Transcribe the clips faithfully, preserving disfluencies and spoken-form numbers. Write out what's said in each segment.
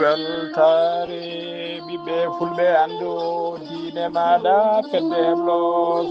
Weltaare ɓiɓɓe fulɓe, anndu diine maaɗa, fedde heblo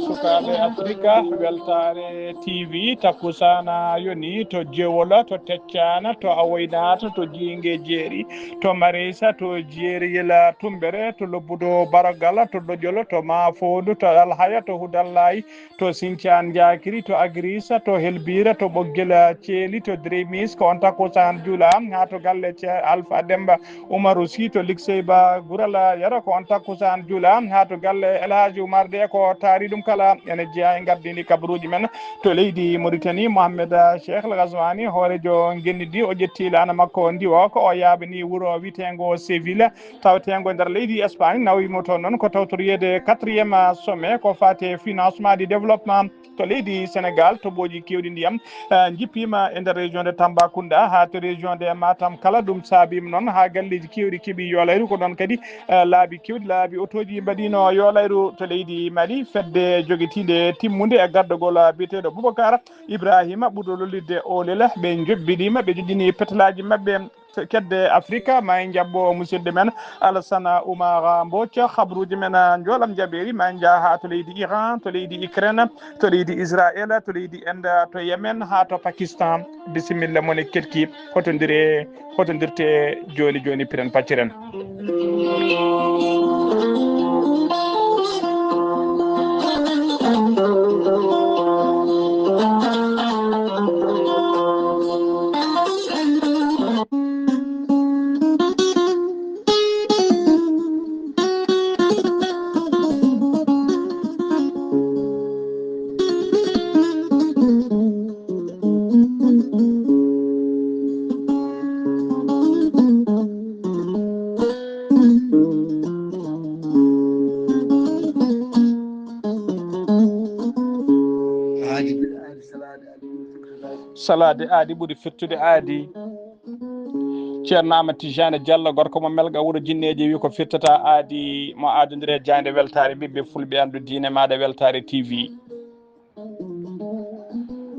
sukaaɓe Afrika. Weltaare T V, takkusaana yoni to Jewola, to Teccana, to Awoynata, to Jiinge Jeeri, to Mareysa, to Jeeri Yela Tumbere, to Lobbudo Baragala, to Ɗoƴolo, to Mafodu, to Alhaya, to Hudallayi, to Sincaan Njaakiri, to Agirisa, to Helbira, to Ɓoggel Ceeli, to Dremis, ko on takkusaan juula haa to galle Ce-, Alfa Demba Umaru Si, to Liksey Ba Gurala Yero, ko on takkusaan juula haa to galle El Hadji Umar. De ko taari ɗum kala ene jeyaa e gardini kabaruuji men to leydi Mauritanie. Mohamed Cheikh El Ghazouani, hooreejo ngenndi ndi, o ƴetti laana makko ndiwo, ko o yaabani wuro wiyeteengo Sevilla, taweteengo e nder leydi Espagne. Nawii mo toon noon ko tawtoriyeede quatrième sommet ko faati e financement du développement to leydi Sénégal. Toɓooji keewɗi ndiyam, eh, njippiima e nder région de Tambacounda haa to région de Matam kala. Ɗum saabiima noon haa galleeji keewɗi keɓi yolayru. Ko noon kadi, eh, laabi keewɗi, laabi otooji mbaɗiino yolayru to leydi Mali. Fedde jogitiinde timmunde e gardagol biyeteeɗo Boubacar Ibrahima ɓurɗo lollirde Olela, ɓe njoɓɓiniima, ɓe joƴƴini petalaaji maɓɓe kedde Afrika, ma en jaɓɓo musidɗo men Alassane Oumar Mbodj. Habruuji men, ah, njoolam jaɓeeri, ma en njah haa to leydi Iran, to leydi Ukraine, to leydi Israël, to leydi Inde, to Yemen, haa to Pakistan. Bisimilla mon e keɗki, hotondire, hotondirte jooni jooni, piren pacciren. Salaade aadi ɓuri firtude aadi. Ceerno Amadou Tijani Diallo, gorko mo Melga, wuro jinneeji, wi ko firtata aadi mo aadondire jaaynde weltaare ɓiɓɓe fulɓe, anndu diine maaɗa, Weltaare T V.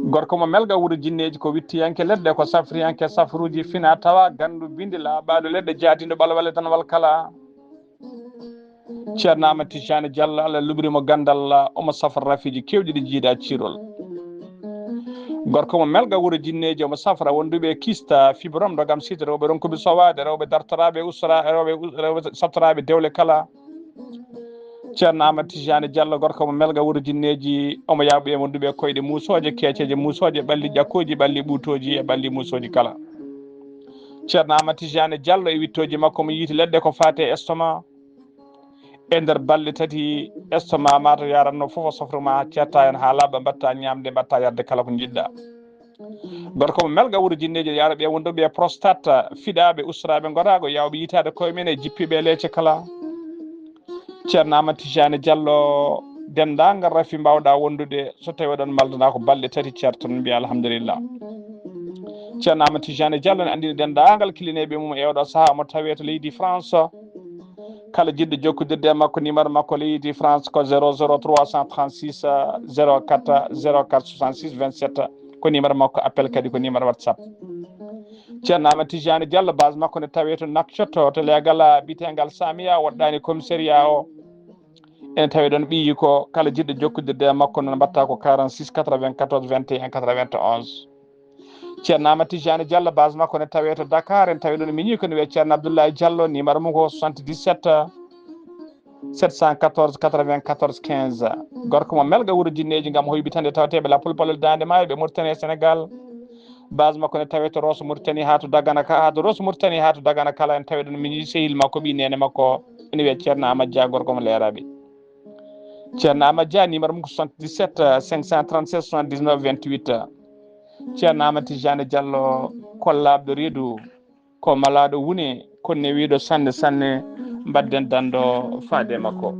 Gorko mo Melga, wuro jinneeji, ko wittiyanke leɗɗe, ko safriyanke safruuji fina tawa, ganndu bindi laaɓaaɗo leɗɗe, jaadindo ɓalwale danwal kala. Ceerno Amadou Tijani Diallo, Allah luɓirimo ganndal, omo safra rafiiji keewɗi ɗi jiida ciirol. Gorko mo Melga, wuro jinneeji, omo safra wonduɓe kista, fibrome, ndogam siti, rewɓe ronkuɓe sowaade, rewɓe dartoraaɓe usra-, rewɓe u-, rewɓe saftoraaɓe dewle kala. Ceerno Amadou Tijani Diallo, gorko mo Melga, wuro jinneeji, omo yaaɓi e wonduɓe koyɗe muusooje, keeceeje muusooje, ɓalli ƴakkooji, ɓalli ɓuutooji e ɓalli muusooji kala. Ceerno Amadou Tijani Diallo e wittooji makko, mo yiiti leɗɗe ko faati e estomac. E nder balɗe tati, estomac ma to yaranno fof o sofruma, cetta hen haa laaɓa, mbatta ñaamde, mbatta yarde kala ko njiɗɗa. Gorko mo Melga, wuro jinneeji, yaara ɓe wonduɓe prostate, fiɗaaɓe, ustoraaɓe ngoraago, yaawɓe yitaade koye men e jippiiɓe e leece kala. Ceerno Amadou Tijani Diallo, denndaangal rafi mbaawɗa wondude, so tawii oɗon maldana ko balɗe tati, ceerto, tan mbiya alhamdulillah. Ceerno Amadou Tijani Diallo ne anndini denndaangal kilineeɓe mum e oɗo sahaa, omo tawee to leydi France. Kala jiɗɗo jokkondirde e makko, numéro makko leydi France ko zéro zéro trois cent trente-six, zéro quatre, zéro quatre soixante-six vingt-sept. Ko numéro makko appel, kadi ko numéro WhatsApp. Ceerno Amadou Tijani Diallo, base makko ne tawee to Nouakchott, to leegal biyeteengal Samia, woɗɗaani commissariat o. Ene tawee ɗoon ɓiyi ko. Kala jiɗɗo jokkondirde e makko noon, mbaɗta ko quarante-six quatre-vingt-quatorze vingt et un quatre-vingt-onze. Ceerno Amadou Tijani Diallo, base makko ne tawee to Dakar, ene tawee ɗoon miñi ko ne wiyee Ceerno Abdoulaye Diallo, numéro mum ko soixante-dix-sept sept cent quatorze quatre-vingt-quatorze quinze. Gorko mo Melga, wuro jinneeji, ngam hoybitande tawateeɓe lappol palol Daande Maayo, ɓe Mauritanie e Sénégal. Base makko ne tawee to Rosso Mauritanie haa to Dagana ka, haa to Rosso Mauritanie haa to Dagana kala, ene tawee ɗoon miñi sehil makko, ɓii neene makko, ene wiyee Ceerno Amadou Dia, gorko mo Leeraaɓe. Ceerno Amadou Dia, numéro mum ko soixante-dix-sept cinq cent trente-six soixante-dix-neuf vingt-huit. Ceerno Amadou Tijani Diallo, kollaaɗo reedu, ko malaaɗo wune, ko newiiɗo sanne sanne, mbaɗden danndo faade e makko.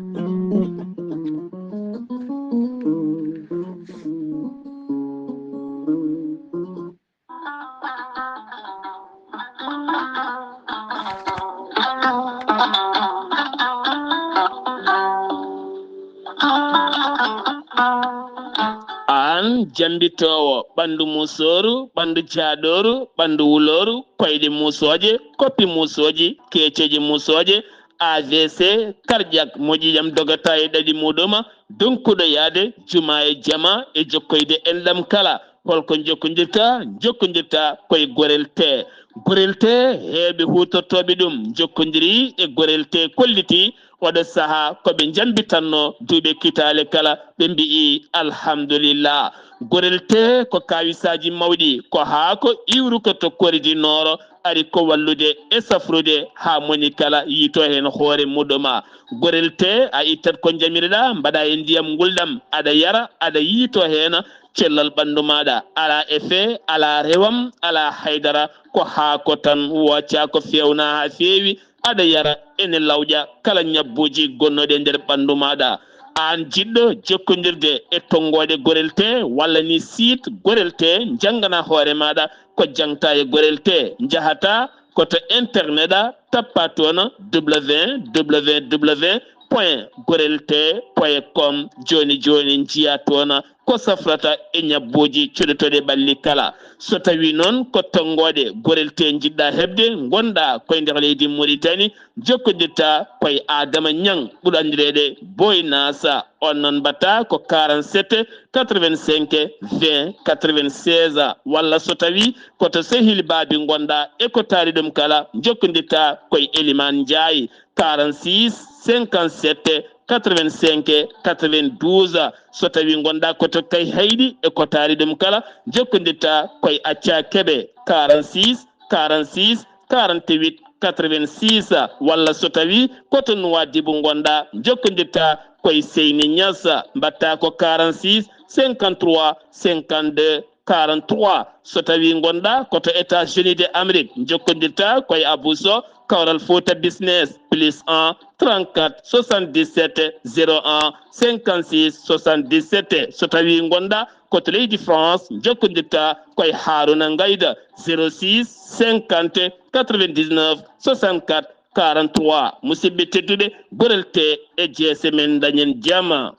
Jambitoowo ɓanndu muusooru, ɓanndu jaaɗooru, ɓanndu wulooru, koyɗe muusooje, koppi muusooji, keeceeji muusooje, A V C, cardiaque, moƴƴi jam dogata e ɗaɗi muɗuma, donkuɗo yaade juma e jama e jokkoyde enɗam kala. Holko jokkondirta? Jokkondirta koye Gorel Tee. Gorel Tee, heewɓe huutortooɓe ɗum jokkondiri e Gorel Tee, kolliti oɗo sahaa ko ɓe njambitanno duuɓe kitaale kala, ɓe mbi'i alhamdulillah. Gorel Tee ko kawisaaji mawɗi, ko haako iwruko to Kori du Nord, ari ko wallude e safrude haa moni kala yiito heen hoore muɗuma. Gorel Tee, a ittat ko njamirɗa, mbaɗa e ndiyam ngulɗam, aɗa yara, aɗa yiito heen cellal ɓanndu maaɗa. Alaa effet, alaa rewam, alaa haydara, ko haako tan, wooca ko feewna haa feewi, aɗa yara, ene lawƴa kala ñabbuuji gonnooɗi e nder ɓanndu maaɗa. Aan jiɗɗo jokkondirde e tonngooɗe Gorel Tee walla ni site Gorel Tee, njanngana hoore maaɗa ko jaŋta e Gorel Tee. Njahata ko to internet a, tappa toon www point gorel tee point com. Jooni jooni njiya toon ko safrata e ñabbuuji cuɗotooɗi ɓalli kala. So tawii noon ko tonngooɗe Gorel Tee njiɗɗa heɓde, ngonɗa koye nder leydi Muritani, jokkondirta koye Adama Ñaŋ, ɓuri anndireede Boy Nasa. On noon mbaɗta ko quarante-sept quatre-vingt-cinq vingt quatre-vingt-seize, walla so tawii ko to sehil baabi ngonɗa e ko taari ɗum kala, jokkondirta koye Eliman Njaay, quarante-six cinquante-sept quatre-vingt-cinq quatre-vingt-douze. So tawii ngonɗa ko to Kayhayɗi e ko taari ɗum kala, jokkondirta koye Acca Kebe, quarante-six quarante-six quarante-huit quatre-vingt-six, walla so tawii ko to Nuwaadibu ngonɗa, jokkondirta koye Seyni Ñas, mbaɗta ko quarante-six cinquante-trois cinquante-deux quarante-trois. So tawii ngonɗa ko to États-Unis de Amérique, jokkondirta koye Abou Sow, Kawral Fouta Business, plus un trente-quatre soixante-dix-sept zéro un cinquante-six soixante-dix-sept. So tawii ngonɗa ko to leydi France, jokkondirta koye Haruna Ngayda, zéro six cinquante quatre-vingt-dix-neuf soixante-quatre quarante-trois. Musidɓe tedduɓe, Gorel Tee e jeese men, dañen jama.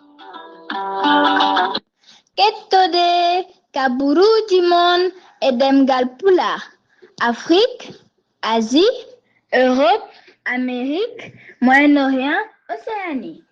Kettode kaburuuji mon e ɗemngal Pulaar, Afrique, Asie, Europe, Amérique, Moyen-Orient, Océanie.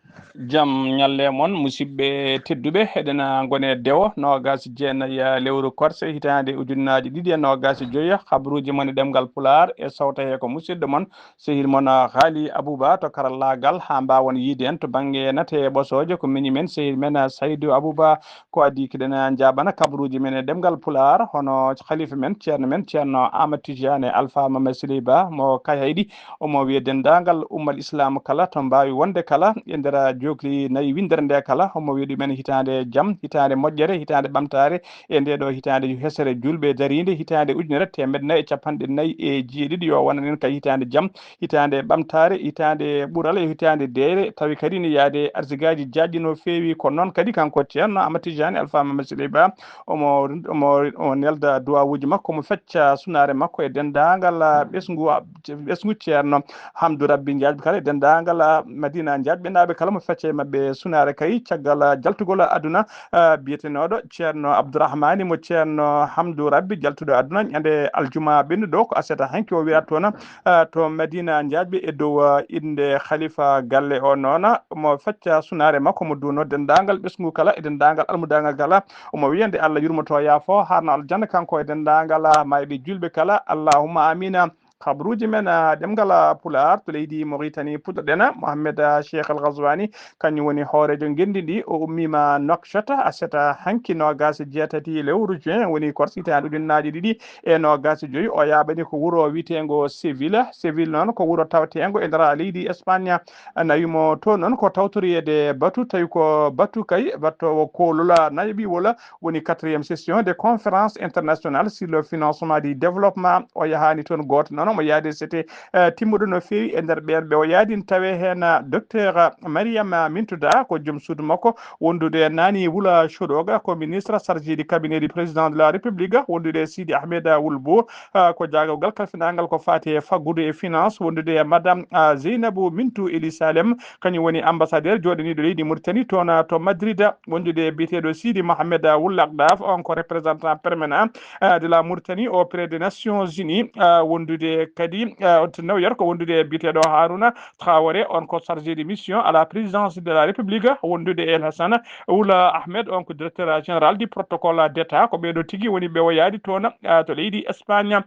Jam ñalle mon, musidɓe tedduɓe, eɗen ngoni e dewo noogaas e jeenayi lewru korse hitaande ujunnaaji ɗiɗi e noogaas e joyi. Kabaruuji mon e ɗemngal Pulaar e sawta he ko musidɗo mon, sehil mon, Haali Abuba to karallaagal, haa mbaawon yiide en to bannge nate e ɓosooje. Ko miñi men, sehil men, Saydu Abuba. Ko adii keɗen njaabana kabaruuji men e ɗemngal Pulaar, hono khalifa men, ceerno men, ceerno Ahmad Tijaani Alfa Mama Sili Ba mo Kayhayɗi. Omo wiya denndaangal ummal Islaam kala to mbaawi wonde kala e nder jookli nayi winndere nde kala. Omo wiya ɗumen hitaande jam, hitaande moƴƴere, hitaande ɓamtaare e nde ɗo hitaande hesere juulɓe dariinde, hitaande ujunere teemedde nayi e capanɗe nayi e jeeɗiɗi. Yo wanan en kay hitaande jam, hitaande ɓamtaare, hitaande ɓural, e hitaande deeyre, tawi kadi ne yaade arsigaaji jaajɗi no feewi. Ko noon kadi kanko ceerno Ahmad Tijaani Alfa Mama Sili Ba, omo, omo, omo nelda duwawuuji makko, omo fecca sunaare makko e denndaangal, ah, ɓesngu, ah, ɓesngu ceerno Hamdu Rabbi Njaajɓe kala, e denndaangal, ah, Madina Njaajɓe naaɓe kala, omo fecca e maɓɓe sunaare kay caggal, ah, jaltugol aduna, ah, biyetenooɗo ceerno Abdourahmani mo ceerno Hamdu Rabbi jaltuɗo aduna ñande aljuma ɓennuɗo ko aset hanki. O wiya toon, ah, to Madina Njaajɓe e dow, ah, innde khalifa galle o noon, omo fecca sunaare makko, mo duuno denndaangal ɓesngu kala e denndaangal almudaangal kala. Omo wiya nde Allah yurmoto yaafo harno aljanna kanko e denndaangal, ah, maayɓe juulɓe kala. Allahumma amina. Kabaruuji men, ah, ɗemngal, ah, Pulaar to leydi Mauritanie puɗɗoɗen. Mohammed, ah, Cheikh Al Ghazwani, kañum woni hooreejo ngenndi ndi. O ummiima Nouakchott aset hanki noogaas e jeetati lewru juin, woni korse hitaande ujunnaaje ɗiɗi e noogaas e joyi. O yaaɓani ko wuro wiyeteengo Séville. Séville noon ko wuro taweteengo e nder leydi Espagne. Nawi mo toon noon ko tawtoriyeede batu, tawi ko batu kay, battoowo koolol, nayaɓi wala woni quatrième session de conférence internationale sur le financement du développement. O yahaani toon gooto noon. omo yaade sete, eh, timmuɗo no feewi e nder ɓeen ɓe o yaadin. Tawe heen, ah, docteur Mariam Mintuda, ko joom suudu makko, wondude naani Wula Shodoga, ko ministre chargé du cabinet du président de la République, wondude Sidi Ahmed Wul Bo, ah, ko jaagawgal kalfinaangal ko faati e faggudu e finance, wondude e madame, ah, Zeynabou Mintou Ely Salem, kañum woni ambassadeur jooɗaniiɗo leydi Mauritanie toon, ah, to Madrid, wondude e biyeteeɗo Sidi Mohamed Wul Akhdaf, on ko représentant permanent, ah, de la Mauritanie auprès des Nations Unies, ah, wondude kadi, ah, to New York, wondude e biyeteeɗo Harouna Traoré, on ko chargé de mission à la présidence de la République, wondude e El Hassan Oula Ahmed, on ko directeur général du protocole d'État. Ko ɓeeɗo tigi woni ɓe o yaadi toon, ah, to leydi Espagne.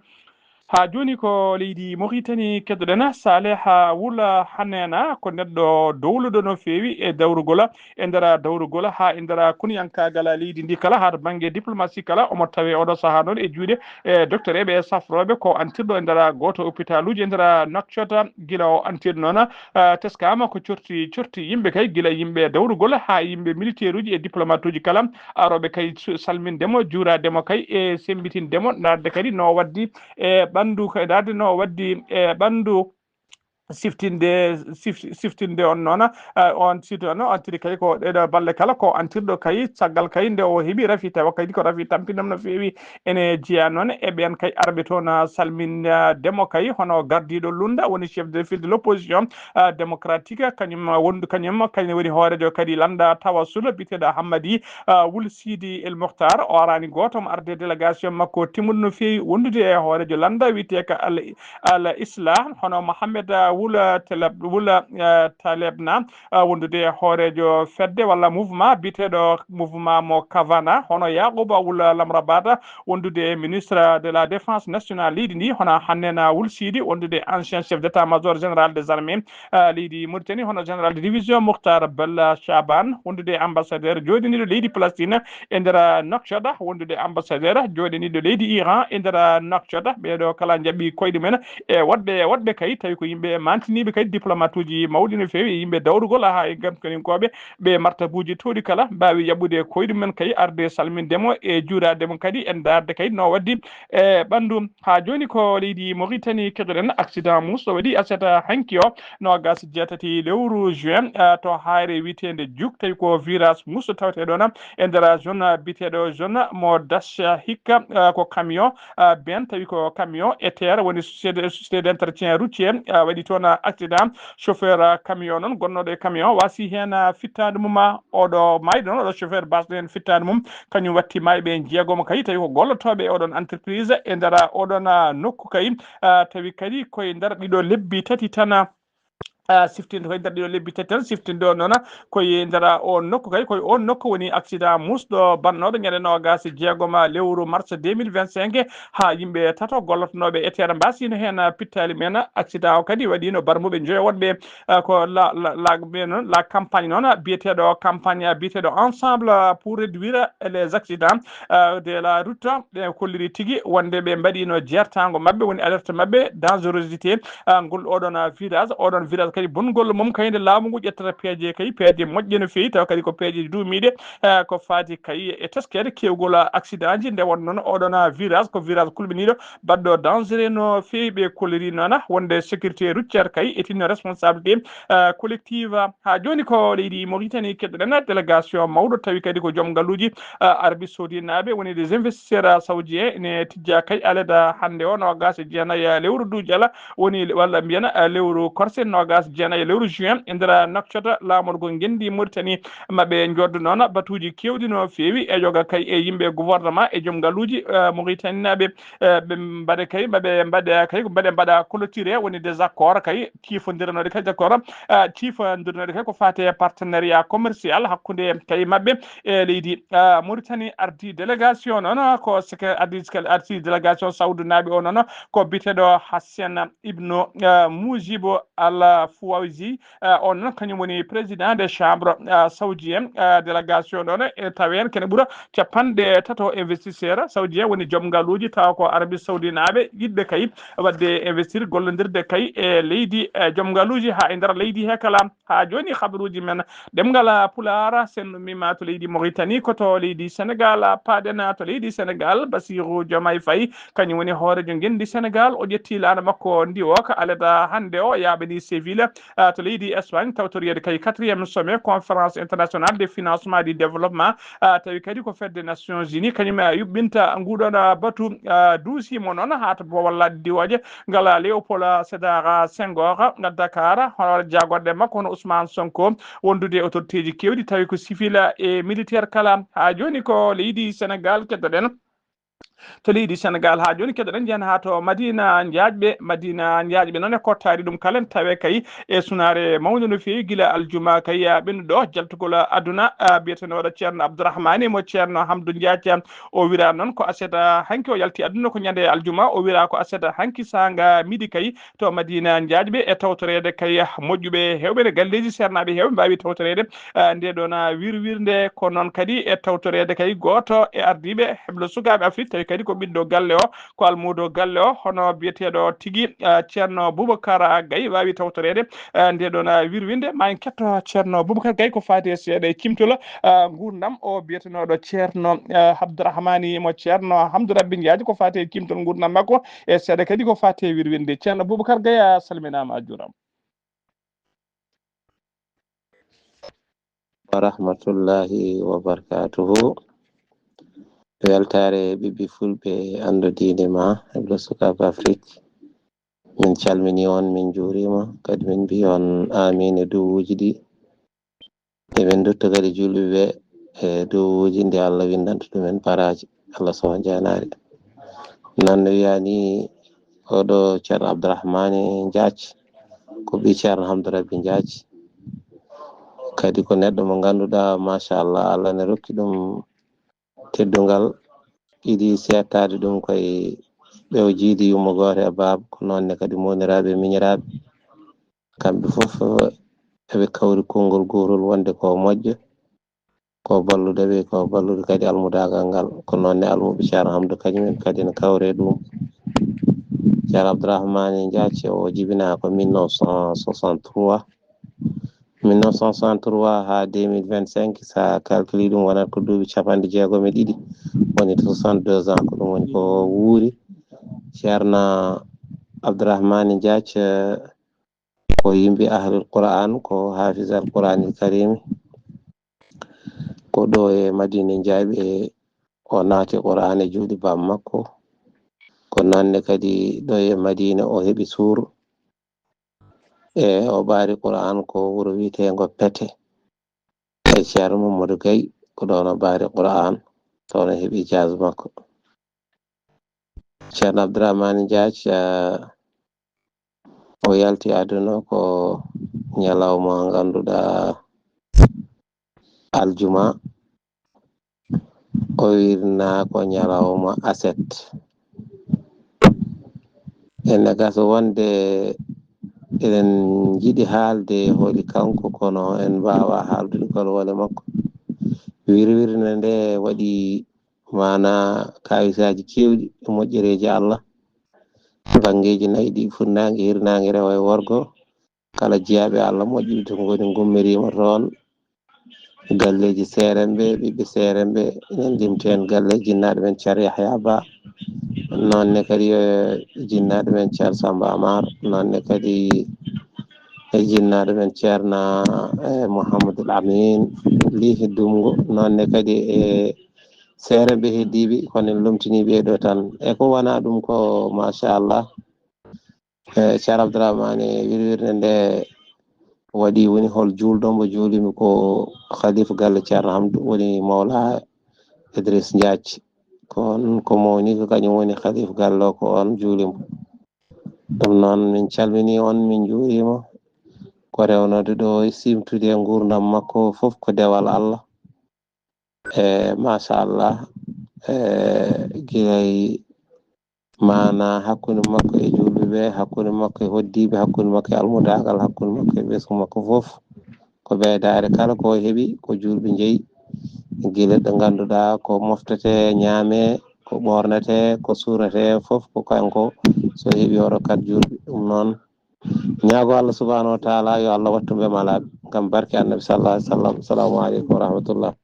Haa jooni ko leydi Mauritanie keɗoɗen. Saleha Wula Hanena ko neɗɗo dowluɗo no feewi e dawrugol, e nder dawrugol haa e nder kuniyankaagal leydi ndi kala, haa to bannge diplomatie kala. Omo tawe oɗo sahaa noon e juuɗe e docteur eɓe e safrooɓe ko antirɗo e nder gooto hôpitaluuji e nder Nouakchott. Gila o antirɗo noon, ah, teskaama ko corti, corti yimɓe kay, gila yimɓe dawrugol haa yimɓe militaire uji e diplomate uji kala, arooɓe kay su-, salmindemo, juurademo kay e sembitindemo, ndaarde kadi no waddi e ɓanndu, kay ndaarde no waddi e ɓanndu siftinde, sif-, siftinde on noon, ah, on sito noon, on tiri kay ko ɗeɗo balɗe kala ko antirɗo kay, caggal kay nde o heɓi rafi, tawa kadi ko rafi tampinam no feewi. Ene jeyaa noon e ɓeen kay arɓe toon, ah, salmindemo kay, hono gardiiɗo lunda, woni chef de file de l'opposition, ah, démocratique, kañum wondu, kañum, kañum woni hooreejo kadi lannda tawasul, biyeteeɗo Hammadi, ah, Wul Sidi El Mokhtar. O araani gooto mo arde délégation makko timmuɗo no feewi wondude e hooreejo lannda wiyeteeka Al, Al Islah, hono Mohamed, ah, Wul Teleb, Wul, ah, Talebna, ah, wondude e hooreejo fedde walla mouvement biyeteeɗo mouvement mo Kavana, hono Yakuba Wul Lamrabata, wondude e ministre de la défense nationale leydi ndi, hono Hannena Wul Sidi, wondude ancien chef d'état-major général des armées, ah, leydi Mauritanie, hono général de division Mokhtar Bella Chaban, wondude ambassadeur jooɗiniiɗo leydi Palestine e nder Nouakchott, wondude ambassadeur jooɗiniiɗo leydi Iran e nder Nouakchott. Ɓeeɗo kala njaɓi koyɗe men e woɗɓe, e woɗɓe kay, tawi ko yimɓe mantiniiɓe kay, diplomate uji mawɗi no feewi, e yimɓe dawrugol haa e gamkaninkooɓe, ɓe martabuuji towɗi kala mbaawi yaɓɓude koyɗe men kay, arde salmindemo e juurademo kadi e ndaarde kay no waddi e ɓanndu. Haa jooni ko leydi Mauritanie keɗoɗen. Accident mus o waɗi aset hanki o, noogas jeetati lewru juin, ah, to haayre wiyeteende Juk, tawi ko virage mus tawetee ɗoon e nder zone biyeteeɗo zone mo Dacha Hikka, ah, ko camion, ah, ben tawi ko camion E T R, woni société, société d'entretien routier, ah, waɗi toon accident. Chauffeur, ah, camion noon, gonnooɗo e camion, waasi heen, ah, fittaandu mum, ah, oɗo maayɗo noon, oɗo chauffeur baasɗo heen fittaandu mum, kañum watti maayɓe jeegomo kay, tawi ko gollotooɓe e oɗon entreprise e nder oɗon, ah, nokku kay, ah, tawi kadi koye nder ɗiɗo lebbi tati tan, ah, siftinde koye nder ɗiɗo lebbi tati tan, siftinde on noon koye nder on nokku kay, koye on nokku woni accident musɗo bannooɗo ñande noogas e jeegom lewru mars deux mille vingt-cinq, haa yimɓe tato gollotonooɓe E T R mbaasino heen pittaali men. Accident o kadi waɗiino barmuɓe njoyo woɗɓe, ah, ko la, la, la, ɓe noon, la campagne noon, biyeteeɗo campagne, biyeteeɗo Ensemble pour réduire les accidents, ah, de la route, ɓe kolliri tigi wonde ɓe mbaɗiino jeertaango maɓɓe, woni alerte maɓɓe, dangerosité, ah, ngol oɗon, ah, virage. Oɗon virage kadi bongol mum kay nde laamu ngu ƴettata peeje kay, peeje moƴƴe no feewi, tawa kadi ko peeje duumiiɗe, ah, ko faati kay e teskeede keewgol, ah, accident ji. Nde won noon oɗon, ah, virage ko virage kulɓiniiɗo, baɗɗo dangereux no feewi. Ɓe kolliri noon wonde sécurité routière kay e tinno responsabilité, ah, collective. Haa jooni ko leydi Mauritanie keɗoɗen délégation mawɗo, tawi kadi ko joom ngalluuji, ah, Arabie Saoudinaaɓe, woni des investisseurs saoudiens, ene tijja kay aleda hannde o, noogas e jeenayi lewru duujala, woni walla mbiyen, ah, lewru korse, noogas e jeenayi lewru juin, e nder Nouakchott, laamorgo ngenndi Mauritanie, maɓɓe njoddo noon batuuji keewɗi no feewi e yoga kay e yimɓe gouvernement e joom ngalluuji, ah, Mauritaninaɓe, eh, ɓe mbaɗa kay, ɓe mbaɗa kay, ko mbaɗa, mbaɗa clôture, woni désaccord kay, ciifondiranooɗe kay, d'accord, ah, ciifondiranooɗe kay ko faati e partenariat commercial hakkunde kay maɓɓe e leydi, ah, Mauritanie. Ardi délégation noon ko seke-, ardi, ardi délégation saoudinaaɓe o noon ko biyeteeɗo Hassan Ibnu, ah, Mujibu Al Fouazi, eh, on noon kañum woni président de chambre, eh, saoudien, eh, délégation ɗon e tawi heen kene ɓura capanɗe tato investisseur saoudien woni joom ngaluuji, tawa ko Arabie Saoudinaaɓe yiɗɓe kay waɗde investir, gollondirde kay e leydi, eh, joom ngaluuji haa e nder leydi he kala. Haa jooni habaruuji men ɗemngal Pulaar, sen ummiima to leydi Mauritanie, ko to leydi Sénégal paaɗen. To leydi Sénégal, Bassirou Diomaye Faye, kañum woni hooreejo ngenndi Sénégal, o ƴetti laana makko ndiwooka aleda hannde o, yaaɓani Séville, ah, to leydi Espagne, tawtoriyeede kay quatrième sommet conférence internationale de financement du développement, ah, tawi kadi ko fedde Nations Unies, kañum, ah, yuɓɓinta nguɗon, ah, batu, ah, duusiimo noon haa to boowal laaɗe diwooje ngal Léopold Sédar Senghor, Dakar, hono jagorɗe makko hono Ousmane Sonko, wondude e autorité ji keewɗi, tawi ko civil e militaire kala. Haa jooni ko leydi Sénégal keddoɗen. To leydi Sénégal haa jooni keddoɗen, njahen haa to Madina Njaajɓe. Madina Njaajɓe noon e kottaari ɗum kala en tawe kay e sunaare mawnde no feewi gila aljuma kay, ah, ɓennuɗo jaltugol aduna, ah, biyetenooɗo Ceerno Abdourahmane mo Ceerno Hamdou Njaaj. O wira noon ko aset, ah, hanki o yalti aduna ko ñande aljuma, o wira ko aset hanki saanga midi kay to Madina Njaajɓe e tawtoreede kay moƴƴuɓe heewɓe ne galleeji seernaaɓe heewɓe mbaawi tawtoreede, ah, nde ɗoon, ah, wirwirnde. Ko noon kadi e tawtoreede kay gooto e ardiiɓe heblo sukaaɓe Afrik, tawi kadi ko ɓiɗɗo galle o, ko almuudo galle o, hono biyeteeɗo tigi, ah, Ceerno Boubacar Gaye waawi tawtoreede, ah, nde ɗoon, ah, wirwirnde. Ma en ketto Ceerno Boubacar Gaye ko faati e seeɗa e cimtol, ah, nguurndam o biyetenooɗo Ceerno, ah, Abdourahmani mo Ceerno Hamdou Rabbi Ndiaye ko faati e cimtol nguurndam makko e seeɗa kadi ko faati e wirwirnde. Ceerno Boubacar Gaye, a salminaama, a juuraama. Wa rahmatullahi wa barakatuhu. Weltaare ɓiɓɓe fulɓe, anndo diine ma, heblo sukaaɓe Afrik. Min calmini on, min njuurima, kadi min mbi on amin e duwuuji ɗi. Emin ndutta kadi julɓe ɓe e duwuuji nde Allah winndanta ɗumen baraaji. Allah sowa janaare. Noon no wiyaa ni, oɗo Ceerno Abdourahmane Ndiaye, ko ɓii Ceerno Hamdou Rabbi Ndiaye. Kadi ko neɗɗo mo ngannduɗaa, machallah, Allah ne rokki ɗum teddungal, yiɗi seettaade ɗum koye ɓew jiidi yumma gooto e baaba, ko noon ne kadi mowniraaɓe e miñiraaɓe. Kamɓe fof eɓe kawri konngol gootol wonde ko moƴƴo, ko ballude ɓe, ko ballude kadi almudaagal ngal. Ko noon ne almuɓe Ceerno Hamdou kañum en kadi ne kawre ɗum. Ceerno Abdourahmane Ndiaye o jibinaa ko mille neuf cent soixante-trois. Mille neuf cent soixante-trois haa deux mille vingt-cinq, so a calculi ɗum, wonat ko duuɓi capanɗe jeegom e ɗiɗi, woni soixante-deux ans, ko ɗum woni ko wuuri. Ceerno Abdourahmane Ndiaye ko yimɓe ahlul Qur'an, ko hafiz al Qur'anil Karim. Ko ɗo e Madina Ndiaye o naati Qur'an e juuɗe baaba makko. Ko noon ne kadi ɗo e Madina o heɓi suur. E o ɓaari Qur'an ko wuro wiyeteengo Pete. E Ceerno Mamadou Gaye, ko ɗoon o ɓaari Qur'an, toon o heɓi ijaaza makko. Ceerno Abdourahmane Ndiaye, ah, o yalti aduna ko ñalawma ngannduɗaa aljuma, o wirnaa ko ñalawma aset. Ene gasa wonde eɗen njiɗi haalde holi kanko, kono en mbaawaa haaldude golwole makko. Wirwirnde nde waɗi maanaa kaawisaaji keewɗi e moƴƴereeji Allah. Banngeeji nayi ɗi, fuɗnaange, hirnaange, rewo e worgo, kala jiyaaɓe Allah moƴƴuɓe to ngoni, ngummiriima toon. Galleeji seeremɓe, ɓiɓɓe seeremɓe, enen limti heen galle jinnaaɗo men Ceerno Yahya Ba, noon ne kadi e jinnaaɗo men Ceerno Samba Amar, noon ne kadi e jinnaaɗo men Ceerno, eh, Mouhamadoul Amin Lihi Dumgo, noon ne kadi e seeremɓe heddiiɓe, kono en lomtinii ɓee ɗoo tan. E ko wonaa ɗum ko, machallah, e Ceerno Abdourahmane, wirwirnde nde waɗi woni hol juulɗo mbo juulimi ko Khalifa galle Ceerno Hamdou, woni Mawla Idriss Ndiaye. Ko on ko mawni ko kañum woni Khalifa galle o, ko on juulimo. Ɗum noon min calmini on, min njuurima. Ko rewnoɗo ɗo e simtude e nguurndam makko fof ko dewal Allah. E machallah, e gilay maanaa hakkunde makko e juulɓe ɓe, hakkunde makko e hoddiiɓe, hakkunde makko e almudaagal, hakkunde makko e ɓesngu makko fof. Ko ɓeydaare kala ko heɓi, ko juulɓe njeyi, gila ɗo ngannduɗaa ko moftete, ñaame, ko ɓoornete, ko suurete, fof ko kanko. So heɓi oɗo kat juulɓe, ɗum noon, ñaago Allah subhanahu wa taala yo Allah wattu ɓe malaaɓe, ngam barke Annabi sallallahu alaihi wasallam. Assalamu aleykum wa rahmatullah.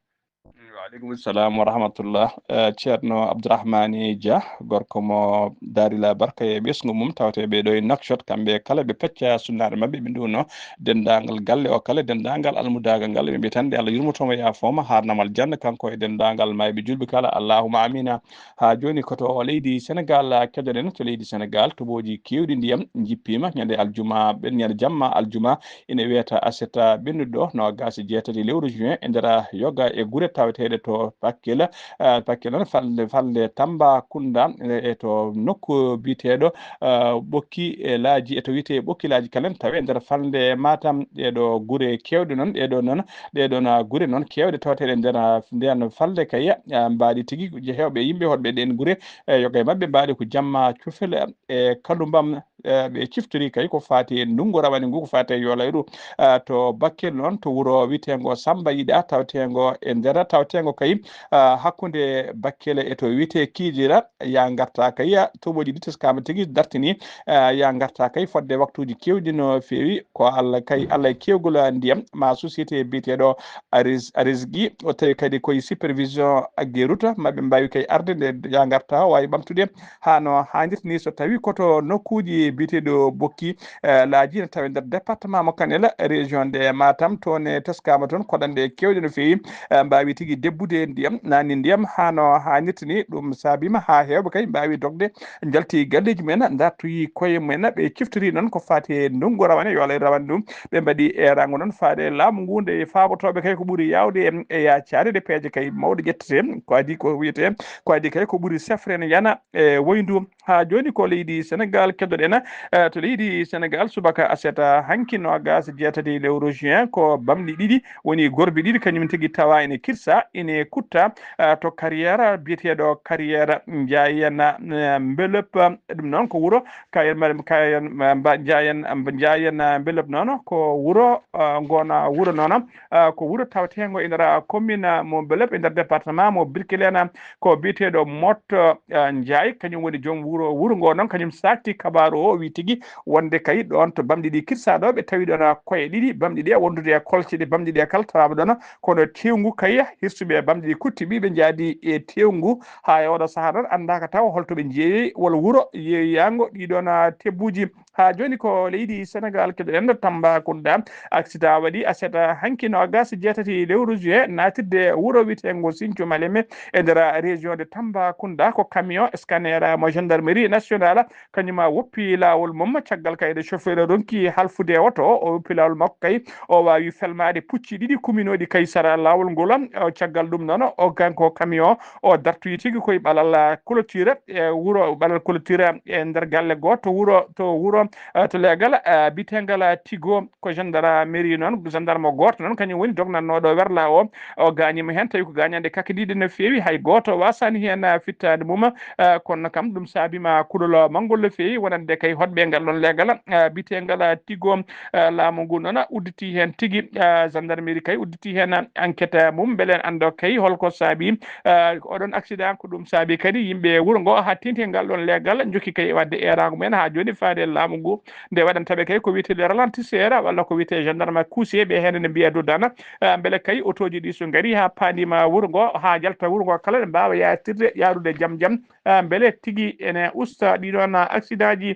Waaleykum salam wa rahmatullah. Eh, Ceerno Abdourahmani Dia, gorko mo Darila Barka e ɓesngu mum, tawte ɓe ɗo e Nouakchott, kamɓe kala ɓe pecca sunnaaɓe maɓɓe, ɓe nduwno denndaangal galle o kala, denndaangal almudaagal ngal, ɓe mbiya tan nde Allah yurmotomo, yaafooma, haarnamo aljanna, kanko e denndaangal maayɓe juulɓe kala, allahumma amina. Haa jooni ko to leydi Senegal kedoɗen, to leydi Senegal tobooji keewɗi ndiyam njippiima ñande aljuma, ɓen-, ñande jamma aljuma, ina wiyata aset ɓennuɗo ɗo, noogaas e jeetati lewru juin, e nder yoga e gure taweteeɗe to Bakel, eh, Bakel noon, falde, falde Tambacounda, e, e to nokku biyeteeɗo, eh, Ɓokki, e laaji, e to wiyetee Ɓokki laaji kalen, tawe nder falde Matam, ɗeeɗo gure keewɗe noon, ɗeeɗo noon, ɗeeɗo na gure noon keewɗe taweteeɗe nder, ah, nden falde kay, ah, mbaɗi tigi je heewɓe yimɓe hoɗɓe ɗeen gure, e yoga e maɓɓe mbaɗi ko jamma cufel, e kalumbam, eh, ɓe ciftori kay ko faati e ndunngu rawani ngu, ko faati e yoolayru. Ah, to Bakel noon, to wuro wiyeteengo Samba Yiɗa, taweteengo e nder, taweteengo kay, ah, hakkunde Bakel e to wiyetee Kidira, ya ngarta kay, ah, toɓoji ɗi teskama tigi dartini, ah, ya ngarta kay fodde waktuuji keewɗi no feewi. Ko Allah kay, Allah e keewgol ndiyam, ma société biyeteeɗo Aris-, Arisgi, o tawi kadi koye supervision Aguerut, maɓe mbawi kay arde nde ya ngarta o wawi ɓamtude haa no haanirta ni. So tawi ko to nokkuuji biyeteeɗo Bokki, eh, laaji ne tawi nder département mo Kanel, région de Matam, toon ne teskama toon koɗanɗe keewɗe no feewi, eh, mbawi tigi debbude ndiyam, naatni ndiyam haa no haanirta ni. Ɗum saabima haa heewɓe kay mbawi dogde, njalti galleeji mumen, dartoyi koye mumen, ɓe ciftori noon ko faati e ndunngu rawani, yo Allah rawan ɗum. Ɓe mbaɗi eeraango noon faade laamu ngu, nde faabotooɓe kay ko ɓuri yaawde e, e yaacaade, nde peeje kay mawɗe ƴettete, ko adii ko wiyetee, ko adii kay ko ɓuri sefre ne yana e woyndu. Haa jooni ko leydi Senegal keddoɗen, eh, to leydi Senegal subaka aset hanki noogaas e jeetati lewru juin, ko bamɗi ɗiɗi woni gorɓe ɗiɗi kañum tigi tawa ene kirsa, ene kutta, eh, to carrière biyeteeɗo carrière Ndiayène, eh, Mbelep. Ɗum noon ko wuro Kayen, Kayen, Mba-, Ndiayène, Ndiayène Mbelep noon ko wuro, eh, ngona wuro noon, eh, ko wuro taweteengo e nder commune mo Mbelep e nder département mo Birkelene, ko biyeteeɗo Mot, eh, Ndiaye, kañum woni joom wuro, wuro ngo noon, kañum saakti kabaaru o, o wi tigi wonde kay ɗoon to bamɗi ɗi kirsa ɗo, ɓe tawi ɗoon koye ɗiɗi, bamɗi ɗi e wondude e kolce ɗe, bamɗi ɗi e kala tawaama ɗoon, kono tewngu kay, hirsuɓe bamɗi ɗi kutti ɓiɓe njaadi e tewngu, haa e oɗo sahaa noon anndaaka taw holto ɓe njeeyi, walla wuro yeeyaango ɗi ɗoon tebbuuji. Haa jooni ko leydi Senegal keɗoɗen, Tambacounda, accident waɗi aset hanki noogaas e jeetati lewru juin, naatirde wuro wiyeteengo Sinthiou Maleme e nder région de Tambacounda. Ko camion scanner mo gendarmerie nationale, kañum woppi laawol mum, caggal kay nde chauffeur ronki halfude oto o, o woppi laawol makko kay, o waawi felmaade pucci ɗiɗi kuminooɗi kay sara laawol ngol. O, caggal ɗum noon, o, kanko camion o dartoyi tigi koye ɓalal clôture e wuro, ɓalal clôture e nder galle gooto wuro, to wuro, eh, to leegal, eh, bitengal Tigo. Ko gendarmerie noon, gendarme gooto noon, kañum woni dognannooɗo werla o. O gaañiima heen, tawi ko gaañaande kakidiiɗe no feewi, hay gooto waasaani heen, eh, fittaandu mum. Eh, kono kam ɗum saabiima kulol manngol no feewi, wonande kay hoɗɓe ngal ɗoon leegal, eh, bitengal Tigo. Eh, laamu ngu noon udditi heen tigi, eh, gendarmerie kay udditi heen enquête mum, mbele en anndo kay holko saabi, eh, oɗon accident, ko ɗum saabi kadi yimɓe wuro ngo haa teeŋti ngal ɗoon leegal, njokki kay waɗde eeraango mumen haa jooni faade laamu ngu. Nde waɗanta ɓe kay ko wiyetee le ralentisseur walla ko wiyetee gendarme couché, ɓe heen ne mbiya doddana, eh, mbele kay otooji ɗi so ngari haa paandiima wuro ngo, haa njalta wuro ngo kala, ɗe mbaawa yaatirde, yaarude jam jam, eh, mbele tigi ene usta ɗii ɗoon accident ji.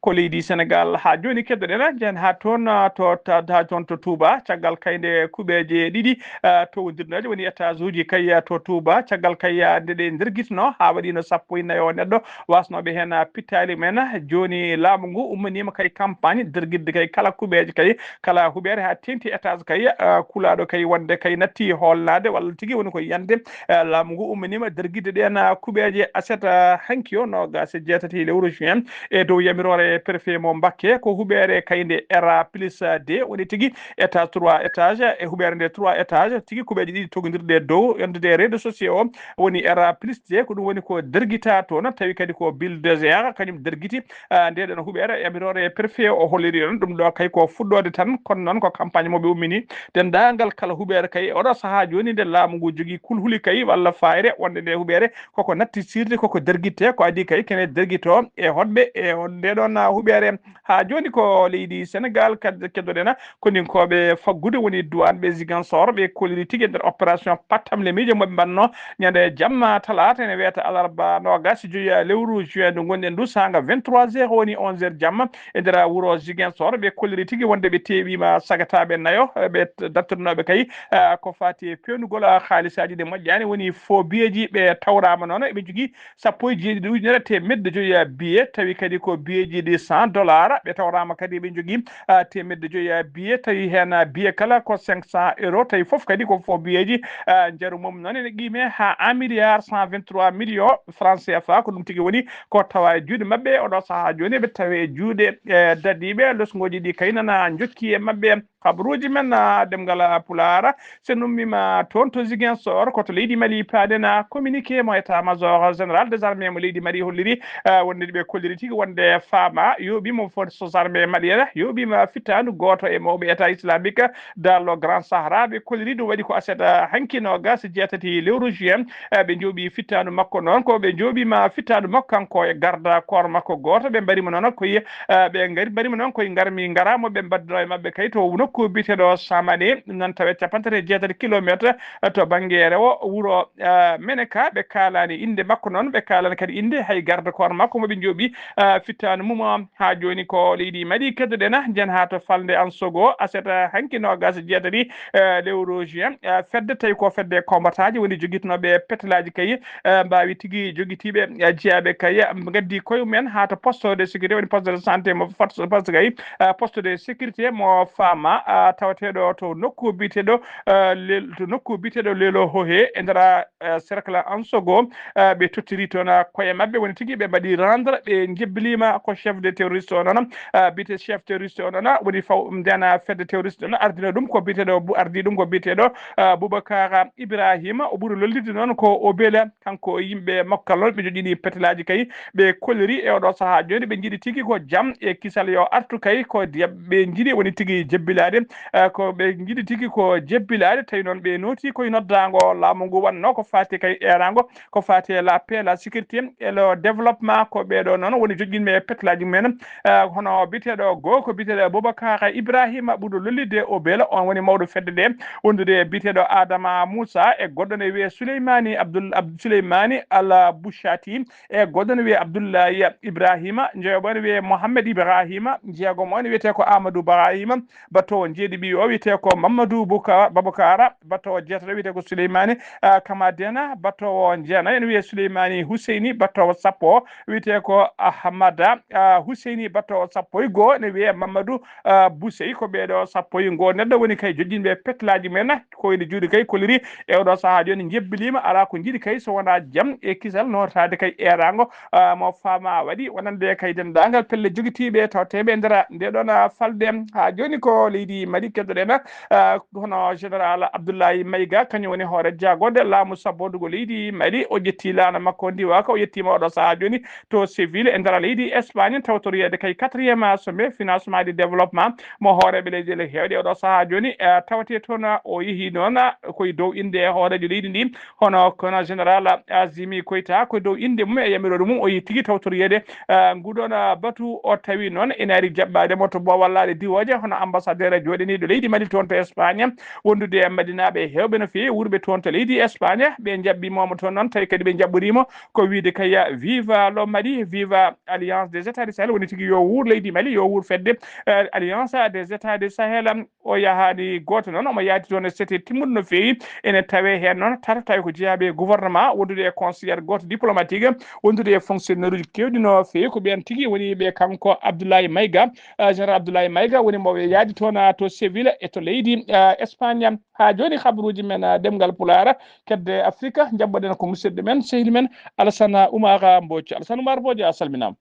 Ko leydi Senegal. Haa jooni keddoɗen, haa toon, ah, to, ta, haa toon to Touba, caggal kay nde kuɓeeje ɗiɗi, ah, towndirnooje woni étage uji kay, ah, to Touba, caggal kay, ah, nde ɗe ndergitno haa waɗiino sappo e nayo neɗɗo wasnooɓe heen, ah, pittaali mumen. Jooni laamu ngu ummaniima kay campagne dergitde kay kala kuɓeeje kay, kala huɓeere haa teeŋti étage kay, ah, kulaaɗo kay wonde kay natti hoolnaade walla tigi woni ko yiyande. Eh, laamu ngu ummaniima dergitde ɗeen, ah, kuɓeeje aset, ah, hanki o noogaas e jeetati lewru juin e dow yamiroore e préfet mo Mbakke, ko huɓeere kay nde R A plus deux woni tigi, étage trois étage, e huɓeere nde trois étage, tigi kuɓeeje ɗiɗi togondirɗe e dow, yontude e réseaux sociaux o, woni R A plus deux, ko ɗum woni ko dergita toon, tawi kadi ko bulldozer kañum dergiti, ah, nde ɗon huɓeere, yamiroore préfet o holliri on ɗum ɗo kay ko fuɗɗoode tan, kono noon ko campagne mo ɓe ummini, denndaangal kala huɓeere kay, e oɗo sahaa jooni nde laamu ngu jogii kulhuli kay walla faayre wonde nde huɓeere, koko natti sirde, koko dergitte, ko adii kay kene dergito e hoɗɓe e on nde ɗon, ah, huɓeere. Haa jooni ko leydi Senegal kad-, keddoɗen, koninkooɓe faggude woni duwaan ɓe Ziguinchor, ɓe kolliri tigi e nder opération pattam le miijo mo ɓe mbanno ñande jamma talaata ene wiyata alarba noogas e joyi lewru juin ndu ngonɗen ndu, saanga vingt-trois heures woni onze heures jamma e nder wuro Ziguinchor. Ɓe kolliri tigi wonde ɓe teeɓiima sagataaɓe nayo, ɓe t-, dartinooɓe kay, ah, ko faati e peewnugol, ah, haalisaaji ɗi moƴƴaani, woni faux billeeji. Ɓe tawraama noon eɓe njogii sappo e jeeɗiɗi ujunere teemedde joyi billets, tawi kadi ko billeeji ɗi cent dollars. Ɓe tawraama kadi eɓe njogii, ah, teemedde joyi billets, tawi heen billet kala ko cinq cents euros, tawi fof kadi ko faux billeeji. Ah, njaru mum noon ene qiime haa un milliard cent vingt-trois millions francs C F A, ko ɗum tigi woni ko tawa e juuɗe maɓɓe. Oɗo sahaa jooni eɓe tawe e juuɗe, eh, dadiiɓe. Losngooji ɗi kay nana njokki e maɓɓe. Kabaruuji men, ah, ɗemngal, ah, Pulaar, so en ummiima toon to Ziguinchor, ko to leydi Mali paaɗen, ah, communiqué mo état major général des armées mo leydi Mali holliri, ah, wonde ɓe kolliri tigi wonde faama yooɓiima forces armées maliennes, yooɓiima fittaandu gooto e mawɓe état islamique dans le Grand Sahara. Ɓe kolliri ɗum waɗi ko aset, ah, hanki noogas e jeetati lewru juin, ah, ɓe njooɓi fittaandu makko noon, ko ɓe njooɓiima fittaandu makko kanko e garda corps makko gooto, ɓe mbariima noon ko eh, ɓe ngari, mbarimi noon koye ngarmi ngara mo ɓe mbaddunoo e maɓɓe kay to nokku biyeteeɗo Samane, noon tawee cappanɗe tati e jeetati kilomeetre, eh, to bannge rewo wuro, eh, Meneka. Ɓe kaalaani innde makko noon, ɓe kaalaani kadi innde hay garde corps makko mo ɓe njooɓi, eh, fittaandu mum haa jooni ko leydi Mali keddoɗen, njen haa to falnde Ansogo, aset, eh, hanki noogas e jeetati, eh, lewru juin, eh, fedde tawi ko fedde combattaaji woni jogitinooɓe petelaaji kay, eh, mbaawi tigi jogitiiɓe, eh, jeyaaɓe kay, eh, ngaddi koye mumen haa to poste de sécurité, woni poste de santé mo fat-, poste kay, eh, poste de sécurité mo faama, ah, tawateeɗo to nokku biyeteeɗo, eh, Lel-, to nokku biyeteeɗo Lelo Hohe e nder, eh, cercle Ansogo, eh, ɓe tottiri toon, ah, koye maɓɓe woni tigi ɓe mbaɗi rendre, ɓe njebbiliima ko chef de terroriste o noon, ah, biyete chef terroriste o noon, woni faw ndena fedde terroriste o noon, ardino ɗum ko biyeteeɗo Bu-, ardi ɗum ko biyeteeɗo, ah, Boubacar Ibrahima, o ɓuri lollirde noon ko Obela, kanko e yimɓe makko kala noon ɓe joƴƴini petelaaji kay, ɓe kolliri e oɗo sahaa jooni, ɓe njiɗi tigi ko jam e kisal yo artu kay, ko diya-, ɓe njiɗi woni tigi jebbilaade, eh, ko ɓe njiɗi tigi ko jebbilaade, tawi noon ɓe nooti koye noddaango laamu ngu wannoo ko faati kay eeraango, ko faati e la paix, la sécurité et le développement, ko ɓeeɗo noon woni joƴƴinɓe e petelaaji mumen, eh, hono biyeteeɗo goo ko biyeteeɗo Boubacar Ibrahima ɓurɗo lollirde Obela, on woni mawɗo fedde nde, wondude e biyeteeɗo Adama Moussa e goɗɗo ne wiyee Souleymani Abdoul-, Abd-, Souleymani Al Bouchati, e goɗɗo ne wiyee Abdoullahi Ibrahima, njoyoɓo ne wiyee Mohamed Ibrahima, jeegomo ne wiyetee ko Amadou Ibrahima, battoowo njeeɗiɓi o wiyetee ko Mamadou Bouka-, Baboucara, battoowo jeetato wiyetee ko Souleymani, ah, Kamadena, battoowo jeenayi ne wiyee Souleymani Husseini, battoowo sappo o wiyetee ko Ahmada, ah, Husseini, battoowo sappo e goo ne wiyee Mamadou, ah, Bousey. Ko ɓeeɗo sappo e goo neɗɗo woni kay joƴƴinɓe petelaaji men, ko ene juuɗe kay kolliri e oɗo sahaa jooni njebbiliima, alaa ko njiɗi kay so wonaa jam e kisal nootaade kay eeraango, ah, mo faama waɗi wonande kay denndaangal pelle jogitiiɓe tawteeɓe e nder nde ɗoon, ah, falde. Haa jooni ko leydi Mali keddoɗen, ah, hono Général Abdoulaye Maïga, kañum woni hoore jagorde laamu sabboodugo leydi Mali. O ƴetti laana makko ndiwaka, o yettiima oɗo sahaa jooni to Séville e nder leydi Espagne, tawtoriyeede kay quatrième sommet financement de développement mo hooreeɓe leyɗeele heewɗe oɗo sahaa jooni, eh, tawetee toon, o yehi noon, eh, koye dow innde hooreejo leydi ndi, hono kono Général Azimi Koyta, ko dow innde mum e yamirooje mum o yehi tigi tawtoriyeede, eh, nguɗon, eh, batu. O tawi noon ene ari jaɓɓaade mo to Boowallaale Diwooje, hono ambassadeur jooɗaniiɗo leydi Mali toon to Espagne, wondude e Madinaaɓe heewɓe no feewi wuurɓe toon to leydi Espagne. Ɓe njaɓɓiima mo toon noon, tawi kadi ɓe njaɓɓoriima ko wiyde kay, viva lo Mali, viva Alliance des États du Sahel, woni tigi yo wuur leydi Mali, yo wuur fedde, eh, Alliance des États du Sahel. O yahaani gooto noon, omo yaadi toon e sete timmuɗo no feewi. Ene tawee heen noon tata tawi ko jeyaaɓe e gouvernement, wondude e conseillère gooto diplomatique, wondude e fonctionnaire uji keewɗi no feewi. Ko ɓeen tigi woni ɓe kanko Abdoulaye Maïga, eh, Général Abdoulaye Maïga woni mo yaadi toon, ah, to Séville e to leydi, ah, Espagne. Haa jooni kabaruuji men, ah, ɗemngal Pulaar, kedde Afrika, njaɓɓoɗen ko musidɗo men, sehil men, Alassane Oumar Mbodj. Alassane Oumar Mbodj, a salminaama.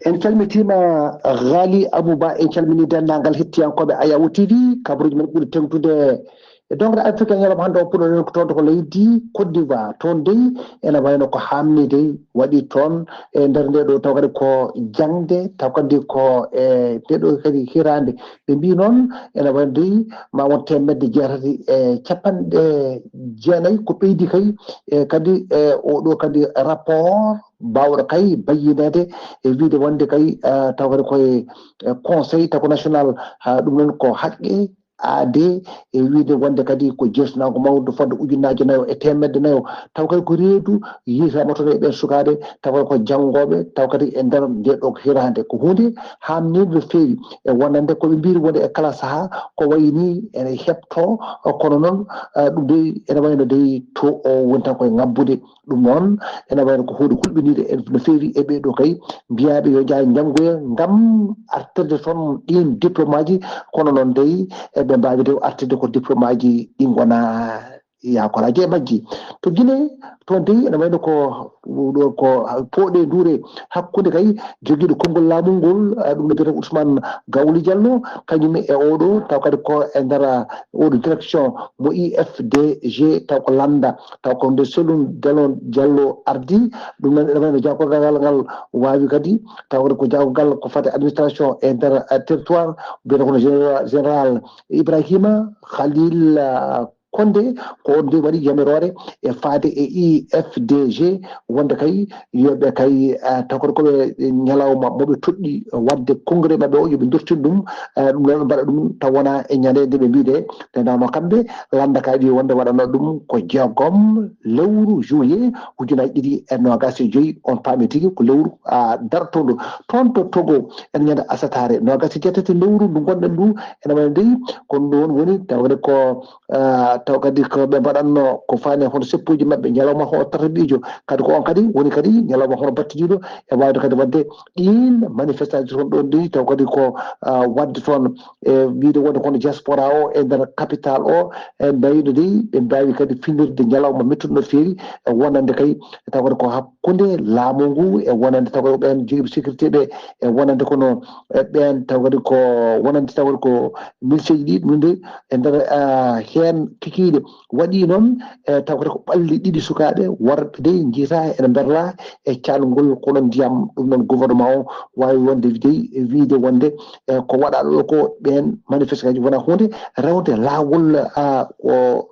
En calmitiima Ghali Abouba, en calminii denndaangal hettiyankooɓe Ayawu T V, kabaruuji men ɓuri teŋtude e doŋre Afrique. Ñalawma hannde o puɗɗoɗen ko toon to ko leydi Côte d'Ivoire. Toon dey ene wayno ko haamnii dey waɗi toon e nder nde ɗo, taw kadi ko jaŋde, taw kadi ko e nde ɗo kadi hiraande. Ɓe mbii noon ene wayno dey ma won teemedde jeetati e capanɗe jeenayi ko ɓeydi kay, e kadi e oɗo kadi rapport baawɗo kay bayyineede e wiyde wonde kay, eh, taw kadi koye, eh, conseil taw ko national, ha ɗum noon ko haqqe aade e wiyde wonde kadi ko jeertinaango mawɗo fodde ujunnaaje nayo e teemedde nayo, taw kadi ko reedu yiyetaama toon e ɓeen sukaaɓe, taw kadi ko janngooɓe, taw kadi e nder nde ɗo hiraande. Ko huunde haamniinde no feewi e wonande ko ɓe mbiyri wonde e kala sahaa ko wayi ni ene heɓtoo, kono noon, eh, ɗum dey ene wayno dey to o woni tan koye ngabbude. Ɗum noon ene wayno ko huunde hulɓiniinde en no feewi e ɓee ɗoo kay mbiyaaɓe yo njaah njanngoya ngam artirde toon ɗiin diplôme aji, kono noon dey eɓe mbaawi de artirde ko diplôme aji ɗi ngonaa yaakoraaji e majji. To Guinée, toon dey ene wayno ko ɗo ko pooɗe nduure hakkunde kay jogiiɗo konngol laamu ngol, eh, ɗum no mbiyetee Ousmane Gawli Diallo, kañum e oɗo taw kadi ko e nder, eh, oɗo direction mo I F D G, taw ko lannda, taw ko nde Cellou Dalein Diallo ardi. Ɗum noon ene wayno jaakorgal ngal waawi kadi taw kadi ko jaakorgal ko fate administration e nder, eh, territoire, mbiyetee kono général, général Ibrahima Khalil, eh, Condé, ko on nde waɗi yamiroore e faade e I F D G wonde kay yo ɓe kay, eh, taw kadi ko ɓe ñalawma mo ɓe toɗɗi waɗde congrès maɓɓe o, yo ɓe ndurtin ɗum, eh, ɗum noon ɓe mbaɗa ɗum taw wonaa e ñande nde ɓe mbiide. Nde nawno kamɓe lannda kay ɓe wonde waɗano ɗum ko jeegom lewru juillet ujunaaji ɗiɗi e noogaas e joyi, on paami tigi ko lewru, ah, dartoondu. Toon to Togo en ñande asataare noogaas e jeetati lewru ndu ngonɗen ndu ene wayno dey ko ɗum woni taw kadi ko, ah, taw kadi ko ɓe mbaɗatno ko faani hono seppuuji maɓɓe ñalawma hono tataɓiijo, kadi ko on kadi woni kadi ñalawma hono battidiiɗo e waawde kadi waɗde ɗiin manifestation toon ɗoon ɗi taw kadi ko, ah, waɗde toon e wiyde wonde kono diaspora o e nder capital o e mbayno dey ɓe mbaawi kadi finirde ñalawma mettuɗo no feewi e wonande kay taw kadi ko hakkunde laamu ngu e wonande taw kadi ko ɓeen jogiiɓe sécurité ɓe e wonande kono e ɓeen taw kadi ko wonande taw kadi ko milseeji ɗi ɗum de e nder, ah, heen kikiiɗe waɗi noon, e taw kadi ko ɓalli ɗiɗi sukaaɓe worɓe dey njiita ene mberla e caalngol kono ndiyam. Ɗum noon gouvernement o waawi wonde dey e wiyde wonde e ko waɗaaɗo ɗo ko ɓeen manifestation wona huunde rewde laawol, ah, ko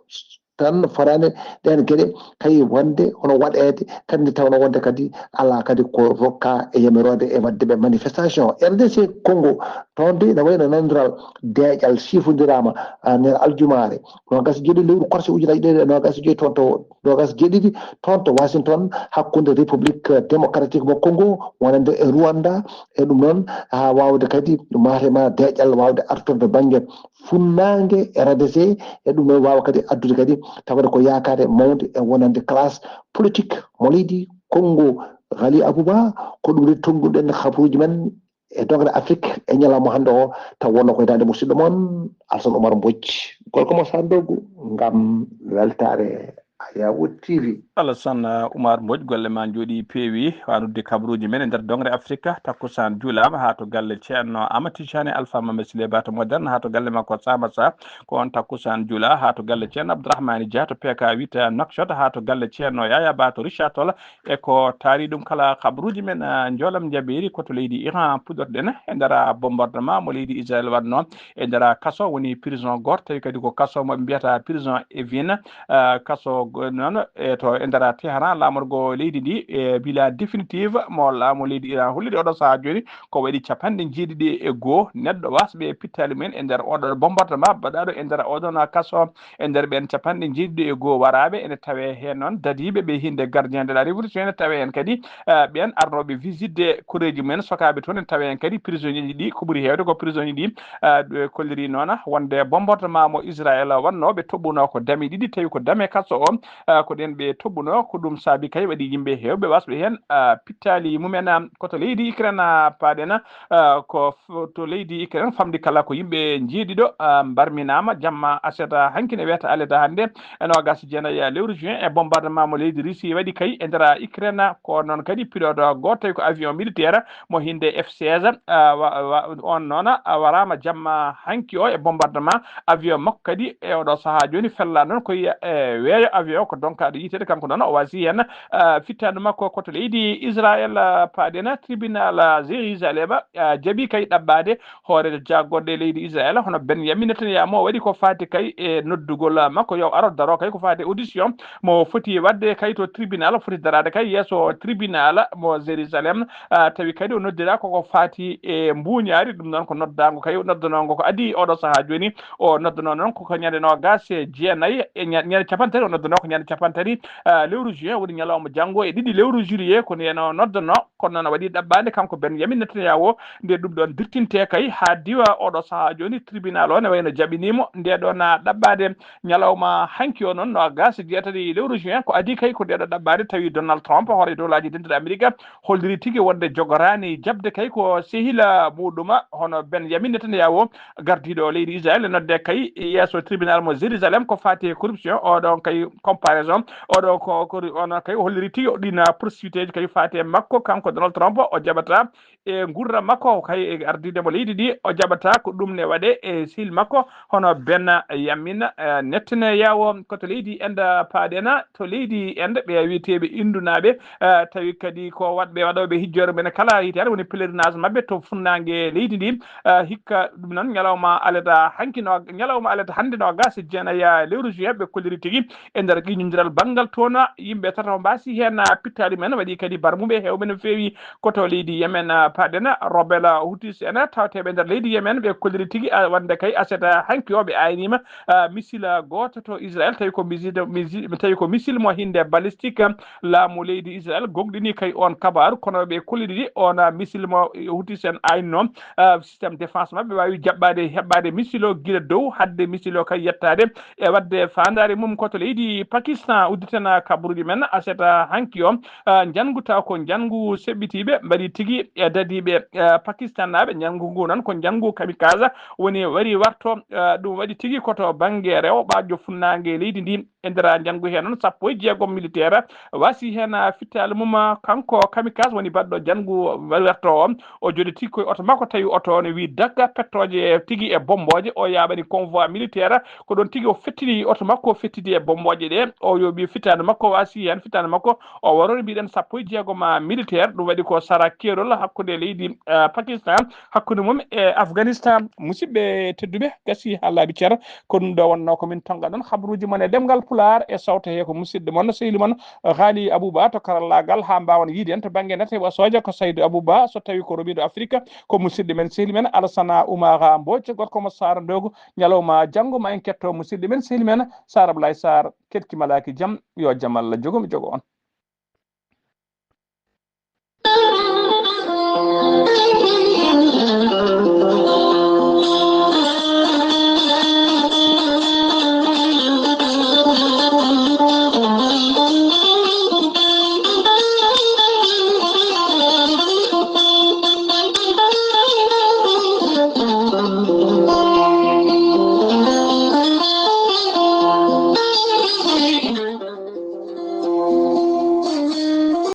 tan fotaani ɗeen geɗe kay wonde hono waɗeede kadi nde tawnoo wonde kadi alaa kadi ko rokka e yamiroode e waɗde ɓe manifestation. R D C Congo toon de ene wayno nanondiral deeƴal sifondiraama, ah, nder aljumaare noogaas e jeeɗiɗi lewru korse ujunaaji ɗiɗi e noogaas e joyi toon to noogaas e jeeɗiɗi toon to Washington hakkunde République Démocratique mo Congo wonande e Rwanda. E ɗum noon haa waawde kadi maate ma deeƴal waawde artorde bannge funnaange R D C, e ɗum noon waawa kadi addude kadi tawde ko yaakaare mawnde e wonande classe politique mo leydi Congo. Ghali Abouba, ko ɗum reti tonnguɗen habaruuji men e doŋre Afrique e ñalawma hannde o, taw wonno koye daande musidɗo mon Alsan Oumar Mbodj, gorko mo Sandogu, ngam weltaare Ayawu T V. Alassane Oumar Mbodj, golle ma njooɗi peewi. Haa noddi kabaruuji men e nder doŋre Afrika, takkusaan juulaama haa to galle ceerno Amadou Tijani Alpha Mamadou Sileba to Moderne, haa to galle makko Samassa, ko on takkusaan juula, haa to galle ceerno Abdourahmane Dia to P K huit Nouakchott, haa to galle ceerno Yaya Ba to Richard Toll. E ko taari ɗum kala kabaruuji men, ah, njoolam njaɓeeri ko to leydi Iran puɗɗorɗen e nder bombardement mo leydi Israël waɗno e nder kaso woni prison goto tawi kadi ko kaso mo ɓe mbiyata prison Evin, ah, kaso go-, noon e to e nder Tehran laamorgo leydi ndi e bila définitive mo laamu leydi Iran holliri oɗo sahaa jooni ko waɗi capanɗe jeeɗiɗi e goo neɗɗo wasɓe e pittali mumen e nder oɗo bombardement baɗaɗo e nder oɗon kaso. E nder ɓeen capanɗe jeeɗiɗo e goo waraaɓe ene tawee heen noon dadiiɓe ɓe hinde gardien de la révolution ene tawee heen kadi, eh, ɓeen arnooɓe visitde koreeji mumen sokaaɓe toon ene tawee heen kadi prisonnier ji ɗi ko ɓuri heewde ko prisonnier ɗi, eh, ɓe kolliri noon wonde bombardement mo Israël waɗnoo ɓe toɓɓunoo ko dame ɗiɗi tawi ko dame kaso o Ah, ko ɗen ɓe toɓɓuno, ko ɗum saabi kay waɗi yimɓe heewɓe wasɓe heen, ah, pittaali mumen, ah, ko to leydi Ukraine, ah, paaɗen, ah, ko f-, to leydi Ukraine famɗi kala ko yimɓe njeeɗiɗo, ah, mbarminaama jamma aset, ah, hanki ne wiyata aleta hannde e noogas e jeenayi lewru juin e bombardement mo leydi Russie waɗi kay e nder Ukraine. Ko noon kadi pilote gooto tawi ko avion militaire mo hinde F seize, ah, wa-, wa-, on noon, ah, waraama jamma hanki o e bombardement avion makko kadi e oɗo sahaa jooni fella noon ko e weeyo avion ko donkaaɗo yiiteede kanko noon o wasi heen, ah, fittaandu makko ko to leydi Israël, ah, paaɗen tribunal, ah, Jérusalem, ah, jaɓi kay ɗaɓɓaade hooreejo jagorɗe leydi Israël hono Benyamin Netanyahu mo waɗi ko faati kay e noddugol makko yo aro daro kay ko faati audition mo foti waɗde kay to tribunal foti daraade kay yeeso tribunal mo Jérusalem. Ah, tawi kadi o noddira koko faati e mbuuñaari, ɗum noon ko noddaango kay o noddanongo ko adii oɗo sahaa jooni. O noddanoo noon koko ñande noogas e jeenayi e ña-, ñande capanɗe tati, o noddanoo ko ñande capanɗe tati, ah, lewru juin, woni ñalawma janngo e ɗiɗi lewru juillet, ko ndeen o noddanoo. Kono noon o waɗi ɗaɓɓaande kanko Benyamin Netanyahu, nde ɗum ɗoon dirtintee kay haa diwa oɗo sahaa jooni tribunal o ne wayno jaɓiniimo nde ɗoon, ah, ɗaɓɓaade ñalawma hanki o noon noogas e jeetati lewru juin. Ko adii kay ko nde ɗo ɗaɓɓaade tawi Donald Trump, hoore dowlaaji dentuɗe Amerika, holliri tigi wonde jogoraani jaɓde kay ko sehila muɗuma hono Benyamin Netanyahu, gardiiɗo leydi Israël, nodde kay yeeso tribunal mo Jérusalem ko faati e corruption. Oɗon kay comparaison, oɗo ko, ko, on kay holliri tigi o ɗina poursuite ji kay faati e makko, kanko Donald Trump, o jaɓata e ngurra makko kay e ardiiɗe mo leydi ndi, o jaɓata ko ɗum ne waɗe e sehil makko, hono Benyamin, eh, Netanyahu. Ko to leydi Inde paaɗen, to leydi Inde ɓe wiyeteeɓe Indunaaɓe, eh, tawi kadi ko waɗɓe waɗooɓe hijjoore men kala hitaande woni pèlerinage maɓɓe to funnaange leydi ndi. Eh, hikka ɗum noon ñalawma alata hanki no, ñalawma alata hannde noogas e jeenayi lewru juin ɓe kolliri tigi e nder qiiñondiral banngal toon yimɓe tato mbaasi heen pittaali men waɗi kadi barmuɓe heewɓe no feewi. Ko to leydi Yemen, ah, paaɗen, rebelle Houthis en tawteeɓe nder leydi Yemen, ɓe kolliri tigi, ah, wonde kay aset, ah, hanki o ɓe aynima, ah, missile, ah, gooto to Israël, tawi ko missile, missile, tawi ko missile mo hinde balistique, ah, laamu leydi Israël gogɗini kay on kabaaru, kono ɓe kolliri on, ah, missile mo Houthis en aynno, ah, système défense maɓɓe waawi jaɓɓaade, heɓɓaade missile o gila dow, hadde missile o kay yettaade e waɗde faandaare mum ko to leydi Pakistan. Udditen kabaruuji men aset hanki o, ah, njanngu taw ko njanngu seɓɓitiiɓe mbaɗi tigi e dadiiɓe, ah, Pakistannaaɓe. Njanngu ngu noon ko njanngu kamikaze woni wari warto, ah, ɗum waɗi tigi ko to bannge rewɓaajo funnaange leydi ndi. E nder njanngu hee noon sappo e jeegom militaire wasi heen, ah, fittaali mum, ah, kanko kamikaze woni baɗɗo njanngu wari warto o. O jooɗi tigi koye oto makko, tawi oto o ne wii dakka pettooje tigi e bommbooje. O yaaɓani convoi militaire, ko ɗoon tigi o fettini oto makko, o fettidi e bommbooje ɗe. O yooɓi fittaandu makko, o asi heen fittaandu makko, o waroori mbiɗen sappo e jeegom militaire. Ɗum waɗi ko sara keerol hakkunde leydi, eh, Pakistan, hakkunde mum e Afghanistan. Musidɓe tedduɓe, gasi haa laaɓi cer, ko ɗum ɗo wonnoo ko min tonga ɗon habaruuji mon e ɗemngal Pulaar e sawto hee ko musidɗo mon, sehli mon, Ghali Abouba to karallaagal, haa mbaawan yiide en to bannge nate wasooje ko Saydou Abouba, so tawii ko romiiɗo Afrique, ko musidɗo men, sehli men Alassana Oumara Mbodj, gorko mo Saara Ndogo. Ñalawma janngo ma en ketto musidɗo men, sehli men Saara Ablaye Sarr, keɗki malaaki jam, yo jam Allah jogo mi jogo on.